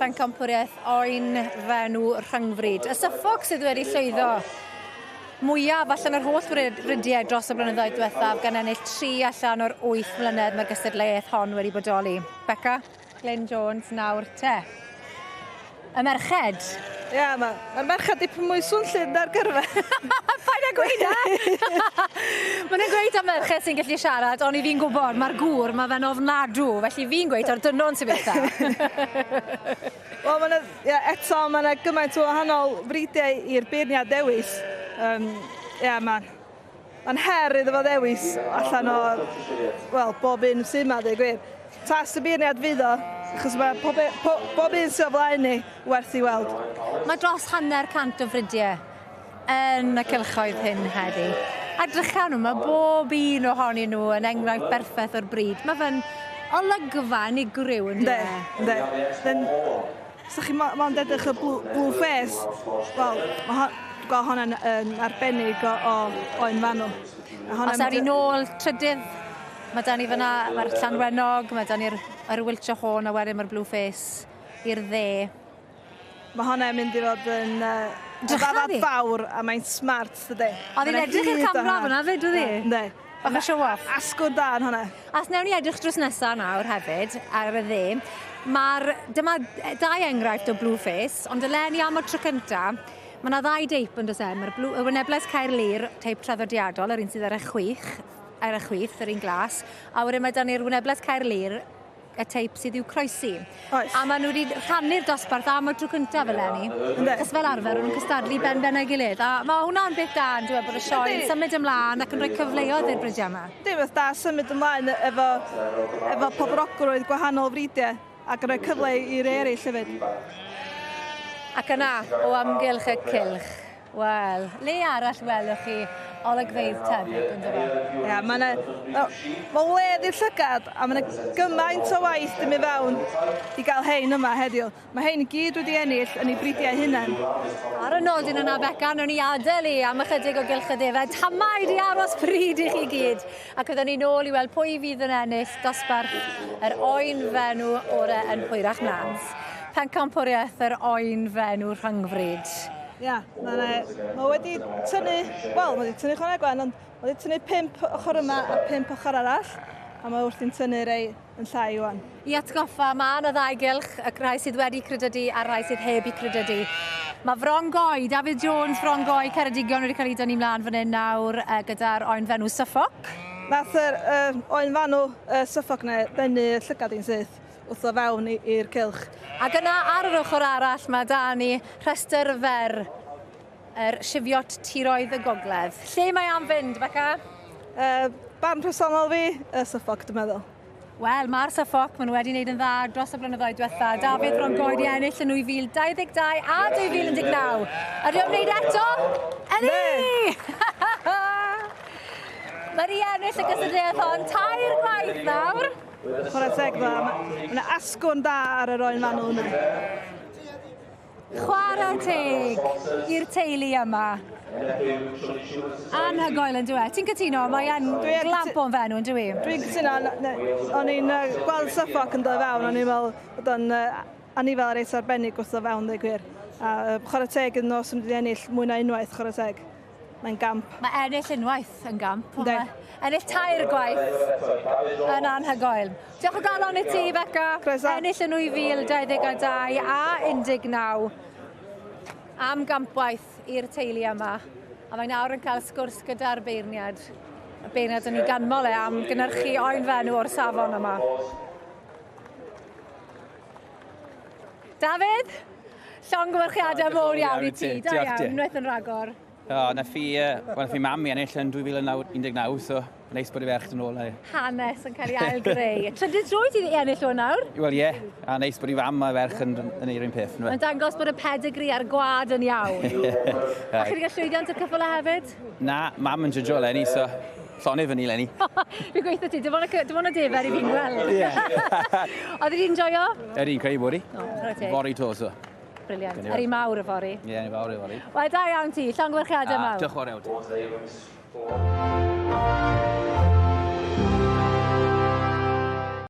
Pencampwriaeth Oen Fenw Rhyngfryd. Y Suffolk sydd wedi llwyddo mwyaf allan o'r holl fridiau dros y blynyddoedd diwethaf gan ennill 3 allan o'r 8 mlynedd mae'r gystadleuaeth hon wedi bodoli. Beca, Glyn Jones nawr te. Y merched. Ie, yeah, mae'r ma merched dipyn mwy swnllyd na'r gyrfa. Paid â gweud e! Maen nhw'n gweud am merched sy'n gallu siarad, ond i fi'n gwybod, mae'r gŵr, mae fe'n ofnadw, felly fi'n gweud o'r dynon sy'n beth. Wel, ma ia, eto, mae yna gymaint o wahanol fridiau i'r beirniad dewis. Ia, mae'n ma her iddo fo ddewis allan o, wel, bob un sydd yma, dweud gwir. Tas y beirniad fydd o, achos mae pob, e, po, bob un sydd o flaen ni werth i weld. Mae dros 50 o fridiau yn y cylchoedd hyn heddi. A drycha nhw, mae bob un ohonyn nhw yn enghraifft berffaith o'r bryd. Mae fe'n olygfa unigryw yn dweud. Ynddi, ynddi. Os ydych chi mond edrych y blue, blue face, wel, mae gweld hwnna'n yn arbennig o, o, o un fanw. Os awn ni nôl trydydd, mae da ni fyna, mae'r Llanwenog, mae da ni'r yr Wiltshire Horn a wedyn mae'r Blue Face i'r dde. Mae hwnna'n mynd i fod yn uh, ddafad fawr a mae'n smart, dydy. Oedd hi'n edrych i'r camera fyna fyd, oedd hi? Ynddi. Bach o show off. Asgwrn da yn hwnna. A os newn ni edrych drws nesa nawr hefyd, ar y dde, mae'r, dyma dau enghraifft o Blue Face, ond eleni am y tro cynta, mae yna ddau deip yn does e? Mae'r Blue, y Wynebles Caerlŷr, teip traddodiadol, yr un sydd ar y chwith, ar y chwith, yr un glas, a wedyn mae da ni'r Wynebles Caerlŷr, y teip sydd i'w croesi. Oes. A maen nhw wedi rhannu'r dosbarth am y tro cyntaf eleni. Yndyn. Achos fel arfer, o'n nhw'n cystadlu ben ben â'i gilydd. A mae hwnna'n beth da, yn dweud bod y sioe yn symud ymlaen ac yn rhoi cyfleoedd i'r bridiau yma. Yndi, beth da symud ymlaen efo, efo poblogrwydd gwahanol fridiau ac yn rhoi cyfle i'r eraill hefyd. Ac yna, o amgylch y cylch, Wel, le arall welwch chi olygfeydd tebyg, on'd yfe? Ia, ma' 'na wel, ma' wledd i'r llygad a ma' 'na gymaint o waith 'di mynd fewn i ga'l hein yma heddiw. Ma' hein i gyd wedi ennill yn eu bridiau hunen. Ar y nodyn yna, Beca, newn ni adel i am ychydig o gylch y defaid. Tamaid i aros pryd i chi gyd. Ac fyddwn ni nôl i weld pwy fydd yn ennill dosbarth yr oen fenw ore yn hwyrach mlaen. Pencampwriaeth yr oen fenw rhyngfryd. Ia, mae ma wedi tynnu, wel, mae wedi tynnu chwarae gwan, ond mae wedi tynnu 5 ochr yma a 5 ochr arall, a mae wrthi'n tynnu rei yn llai wan. I atgoffa, mae yna ddau gylch, y rhai sydd wedi credydu a'r rhai sydd heb eu credydu. Mae Frongoi, Dafydd Jones, Frongoi, Ceredigion wedi cael ei dynnu mlaen fan hyn nawr gyda'r oen fenw Suffolk. Nath yr uh, oen fanw uh, Suffolk na ddenu llygad i'n syth wrth o fewn i'r cylch. Ac yna ar yr ochr arall mae da ni rhestr fer yr Sifiot Tiroedd y Gogledd. Lle mae am fynd, Beca? Barn personol fi, y Suffolk, dwi'n meddwl. Wel, mae'r Suffolk, maen nhw wedi wneud yn dda dros y blynyddoedd diwetha. Dafydd Brongoed i ennill yn 2022 a 2019. Ydy o'n wneud eto? Ydy! Mae wedi ennill y gystadleuaeth hon tair gwaith nawr. Chwarae teg dda, mae yna asgwrn da ar yr oen fanwl yna. Chwarae teg i'r teulu yma. Anhygoel yn dwi? Ti'n cytuno? Mae e'n glamp o'n fenw yn dwi? Dwi'n cytuno. O'n i'n gweld Suffolk yn dod fewn, o'n i'n meddwl bod o'n anifail reit arbennig wrth o fewn, dweud gwir. A chwarae teg iddyn nhw os wedi ennill mwy na unwaith, chwarae teg. Mae'n gamp. Mae ennill unwaith yn gamp. Ond mae ennill tair gwaith yn anhygoel. Diolch o galon i ti, Beca. Croeso. Ennill yn 2022 a 19 am gampwaith i'r teulu yma. A mae nawr yn cael sgwrs gyda'r beirniad. Y beirniad yn ei ganmol e am gynhyrchu oen fenw o'r safon yma. Dafydd, llongyfarchiadau mowr iawn i ti. Da iawn, unwaith yn rhagor. O, nath fi, wel, nath fi mam i ennill yn 2019, so neis bod i ferch yn ôl. Hanes yn cael ei ail-greu. Trydydd tro i ti ennill hwn nawr? Wel, ie, yeah. A neis bod i fam a ferch yn, yn ei un peth. Mae'n dangos bod y pedigree a'r gwad yn iawn. A chi wedi cael llwyddiant y ceffylau hefyd? Na, mam yn jydjo eleni, so llonydd fyny eleni. Fi'n gweithio ti, dim ond y, dim ond y defer i fi'n gweld. Ie. Oedd hi'n joio? Ydy, credu bod hi. O, chwarae teg. Fory to, so. Brilliant. Yr un mawr yfory. Ie, yeah, fawr yfory. Wel, da iawn ti. Llongyfarchiadau mawr. Diolch yn fawr iawn.